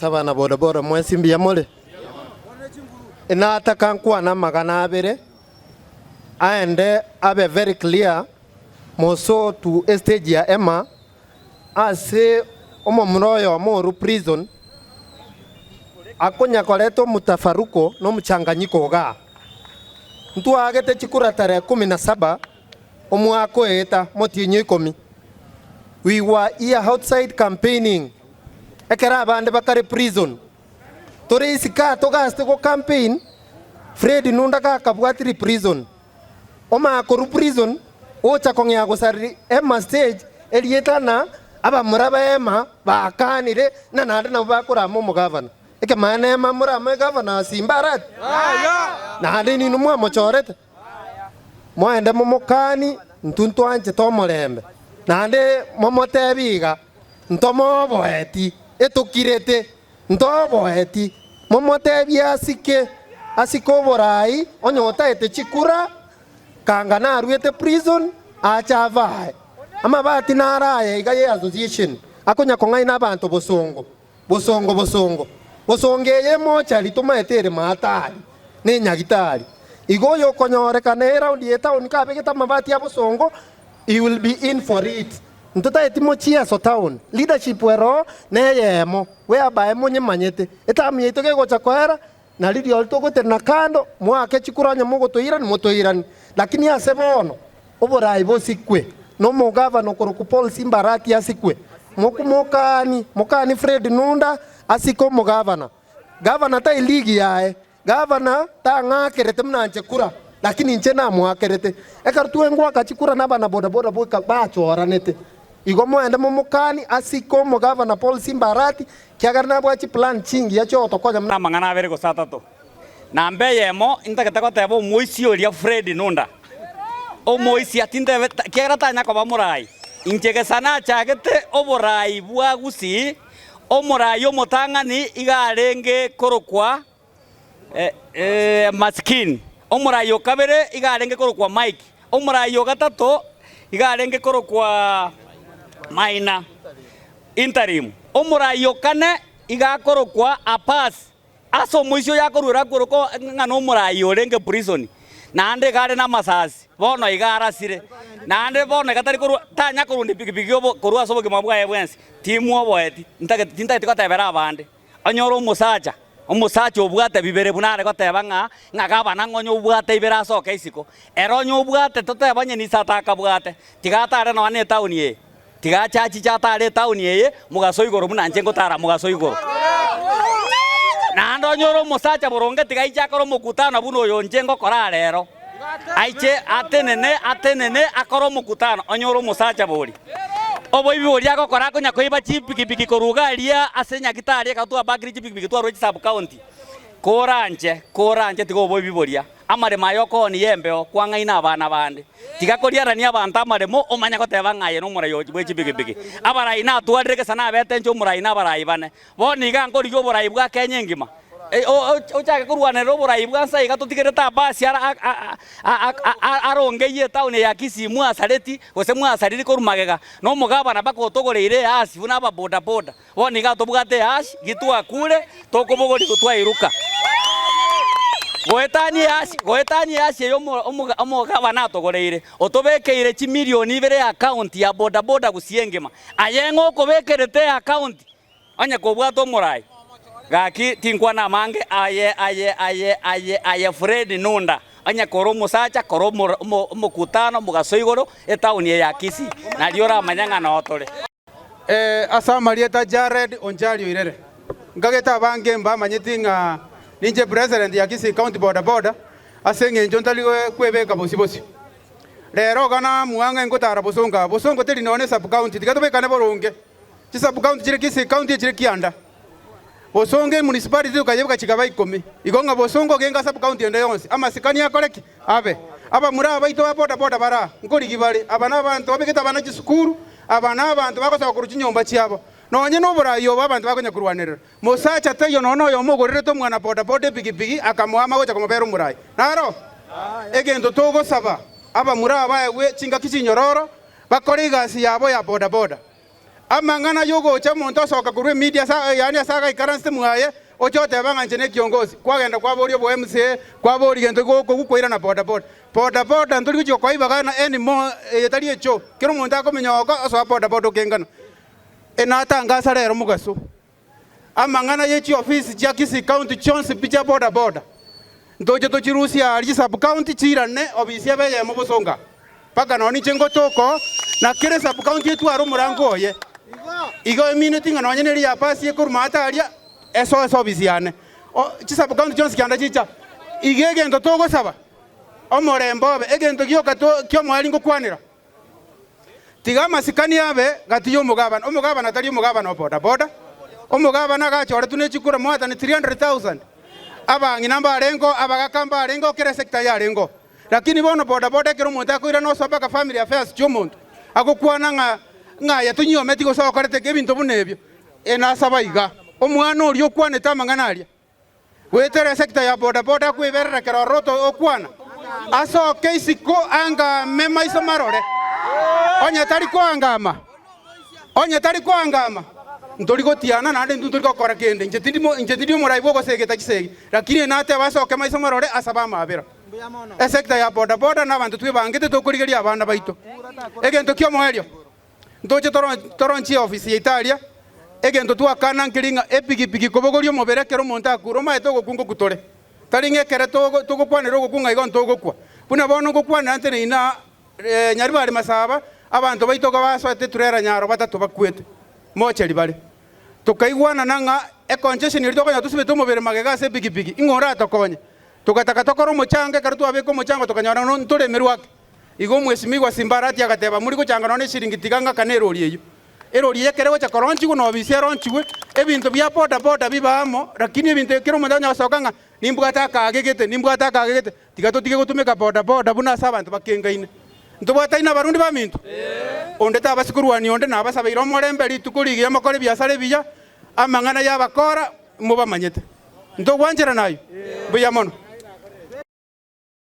Ase abana boda boda mwensi mbuya more? Nataka nkwane amagana abere aende abe very clear moso to estage ya Emma ase omomura oyomo orwa prison akonya koreta omutafaruko na omochanganyiko igaa. Ntwaagete chikura tarehe kumi na saba omwaka oeta motienyi o ikomi. We were here outside campaigning ekero abande bakare prison. Tore isiko aa togaste go campaign, Fred Nunda gakabwatire prison. Omanya korwa prison ocha kong'ea gosariri Emma stage erieta na abamura ba Emma bakanire na naende nabwo bakorama omogavana. Ekemaene Emma morame gavana Simba Arati? Naende ninwe mwamochorete? Moende momokani intwe ntwanchete omorembe, naende momotebie iga, Ntomoboeti, etokirete, ntoboeti. Momotebie asike, asike oborai, onye otaete chikura, kanga naruete prison, ache avae. Amabati naro aya iga ye association, akonya kong'aina abanto bosongo. Bosongo, bosongo, bosongo eye emochari tomaete ere maatari na enyagitari. Igo oyokonyorekana eround ye town kabegete amabati a bosongo, he will be in for it. Ntotaeti mochieso town, leadership eroo neyemo whereby monyemanyete. Eterm yaito kegocha koera, na riria togotenena kando, moake chikura onye mogotoirani motoirani. Lakini ase bono, Oboraai bosikwe, na omogavana okorokwa Paul Simba Arati asikwe. Mokaani, mokaani Fred Nunda asike omogavana. Gavana tai league yaye. Gavana tang'akerete buna nche kura, lakini inche namoakerete. Ekero twengoaka chikura na abana boda boda boika bachoranete. Igo moende momokani asike omogavana Paul Simba Arati, kiagera nabwate chiplan chingiya chiogotokonya buna. Amang'ana abere gose atato. Namba eyemo, intagete goteba omoisia oria Fred Nunda, omoisia tintebe ekiagera tanya koba morai, inche gesa nachagete oborai bwa Gusii, omorai omotang'ani iga arenge korokwa Masikini, omorai o kabere iga arenge korokwa Mike, omorai o gatato iga arenge korokwa Maina interim, omorai o kane iga akorokwa Apasi. Ase omoisia oyo akoruera akorokwa ng'a nomoraai orenge prison, naende iga are namasasi, bono iga arasire, naende bono iga tari korwa tanya korunda epikipiki obo korwa ase obogima bwaye bwensi, timwoboeti, ntagete tintageti gotebera abande. Onyore omosacha, omosacha obwate bibere buna are goteba ng'a ng'a gavana ng'a onye obwate ibere asoke isiko, ere onye obwate totebe onye niso atakabwate, tiga atare nonya na etown eye. Tiga ache achiche atare etaoni eye mogaso igoro buna inche ngotara mogaso igoro. Naende onyore omosacha boronge tiga aiche akore omokutano buna oyo inche ngokora rero. Aiche atenene, atenene akore omokutano, onyore omosacha bori. Oboibi boria agokora akonya koiba chipikipiki korwa iga aria ase Nyagitari ekero twabakire chipikipiki twarure chisub county. Koranche, koranche tiga oboibi boria. Amaremo aya okoonia embeo kwang'aina abana bande. Tiga koriarania abanto amaremo omanye goteba ng'a aye nomorai o bwe chipigipigi. Abarai natwarire gesa nabete inche omorai na abarai bane. Bono iga nkorigia oborai bwa Kenya engima. Ochake korwanerera oborai bwa nse iga totigerete Abasi ara arongeyie etown eye ya Kisii mwasareti gose mwasariri korwa magega na omogabana mpaka otogoreire easi buna ababodaboda. Bono iga tobwate ehashi, gitwakure, tokobogorigwa twairuka. Goetania ehashi, goetania ehashi eye omo- omoga- omogabana atogoreire, otobekeire chimilioni ibere eakaunti ya bodaboda gusii engima. Aye ng'o okobekerete eakaunti? Onye kobwate omorai, gaki tinkwana amange, aye aye aye aye aye Fred Nunda, onye kore omosacha, kora omoro omo omokutano omogaso igoro, etown eye ya Kisii, nario oramanye ng'a noo tore. Ase amarieta Jared Onchari Oirere, nkagete abange mbamanyeti ng'a ninche president ya Kisii County Boda Boda ase eng'encho ntari kwebeka bosio bosio. Rero iga namua ng'a ingotara bosongo aa. Bosongo teri nonya ne sub county, tiga tobekane boronge. Chi sub county chire Kisii County echire kianda. Bosongo emunicipality tokayebeka chikaba ikomi. Igo ng'a bosongo ogenga sub county ende yonsi, amasikani akore ki? Abe. Abamura abaito ba boda boda bare aa, nkorigi bare. Aba nabanto babegete abana chisukuru, aba nabanto bagosoka korwa chinyomba chiabo. Nonye noborai obo abanto bakonya korwanerera. Mosacha taiyo nonya noyomo ogorerete omwana boda boda epigipigi akamoama gocha komobera omorai. Naro? Egento togosaba, abamura aba baegwe chingaki chinyororo, bakore egasi yabo ya boda boda. Amang'ana y'ogocha omonto osoka korwa emedia ase yaani ase agaikaransete mwaye, oche oteba ng'a inche nekiongosi, kwagenda kwaboria obo MCA, kwaboria gento gokogwa kwairana boda boda. Boda boda ntori gochia gokoa ibaga na anymore eye tari echoo, kera omonto akominyoka osoa boda boda okengana. Enatangasa rero mogaso, amang'ana ye chiofisi chia Kisii County chionsi pi chia boda boda, ntoche tochirusie aria chi sub county chiirane obisi ebe eyemo bosonga mpaka nonye ninche ngotoka oo, na kera esub county etware omorango oye. Igo emineti ng'a nonye neri ya pasi ekorwa maate aria, esoe ase obisi yane. O chi sub county chionsi kianda chicha. Iga egento togosaba, omorembe obe, egento gioka to kiomoerio ngokwanera. Tiga amasikani abe gati y'omogabana. Omogabana tari omogabana o bodaboda. Omogabana agachoretwe ne chikura more than 300,000. Abang'ina mbarengeo, abagaka mbarengeo, kera esector yarengeo. Lakini bono bodaboda ekero omonto akoirana osoa mpaka family affairs chi'omonto, agokwana ng'a ng'a aye tonyiometi gose okorete ki, ebinto buna ebio. Enasaba iga, omwana oria okwanete amang'ana aria, Goetera esecta ya boda boda akweberera ekero ororo okwana, asoke isiko angame maiso marore. Onye tari koangama, onye tari koangama, ntori gotiana naende intwe ntori gokora kende. Inche tindi inche tindi omorai bw'ogosegeta chisegi, lakini natebe asoke maiso marore asabe amabera. Esecta ya boda boda nabanto twebangete tokorigeria abana baito. Egento ki'omoerio. Ntoche toronchie eofisi yaito aria, egento twakana nkeri ng'a epigipigi kobogoria omobere ekero omonto akure, omaete ogokwa ngokwa tore. Tari ng'a ekere togokwanera ogokwa ng'a igo ntogokwa. Buna bono ngokwanera nte nainwe aa Nyaribari Masaba, abanto baito iga basoete etrailer nyaro batato bakwete, mocheri bare. Tokaigwanana ng'a econcession eria tokonyora tosibete omobere magega ase epigipigi, ing'o oratokonye? Togataka tokore omochango, ekero twabeka omochango tokanyora ntoremerwe ake. Igo omwesimigwa Simbarati agateba, Mori gochanga nonya neshiringi tiga ng'akane erori eyio. Erori eyio ekero egocha koronchigwa na obisi eronchigwe, ebinto bia boda boda bibe amo, lakini ebinto ekero omonto akonya gosoka ng'a nimbwate akaagegete, nimbwate akaagegete, tiga totige gotumeka boda boda buna ase abanto bakengaine. Ntobwataine abarundi baminto? Onde tabasi korwania onde, nabasabeire omorembe rituko rigiya mokore ebiasara ebiya, amang'ana y'abakora mobamanyete. Ntogwancherana ayio? Mbuya mono.